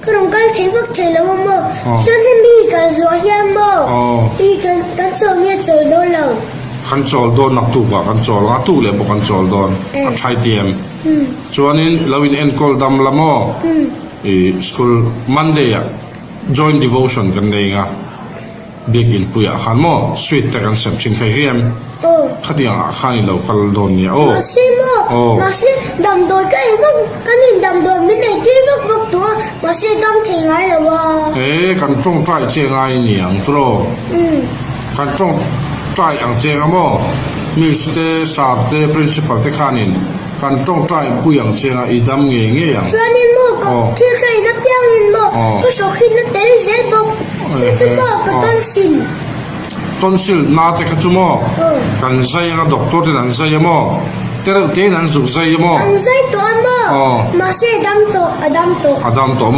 Ka rawn kal thei vak thei lo a maw? Chuan hemi hi kal zuah hian maw? I kan kan chawl nge chawl dawn lo? Kan chawl dawn naktuk ah kan chawl ang a tuk leh pawh kan chawl dawn a thai tiam. Chuanin lo in enkawl dam la maw? I school Monday ah joint devotion kan nei ang a. Biakinn puiah khan maw sweet te kan sem thin thei hian khatiang ah khan i lo kal dawn nia aw. Mahse maw mahse damdawi ka ei vak kan in damdawi min ei tir vak vak tawh a mahse dam thei ngai lo a. E kan tawngtai che ngai ni ang tawh kan tawngtai ang che nga maw miss te sir te principal te khanin Kan tawngtai pui ang che nga i dam ngei ngei ang. Chuanin maw ka thil ka in apiangin maw ka hrawkhin a tel zel bawk. Chu chu maw ka tonsil. Tonsil na te kha chu maw kan zai anga doctor ten an zai a maw te reuh tein an zuk zai a maw. An zai tawh a maw mahse a dam tawh a dam tawh. A dam tawh maw.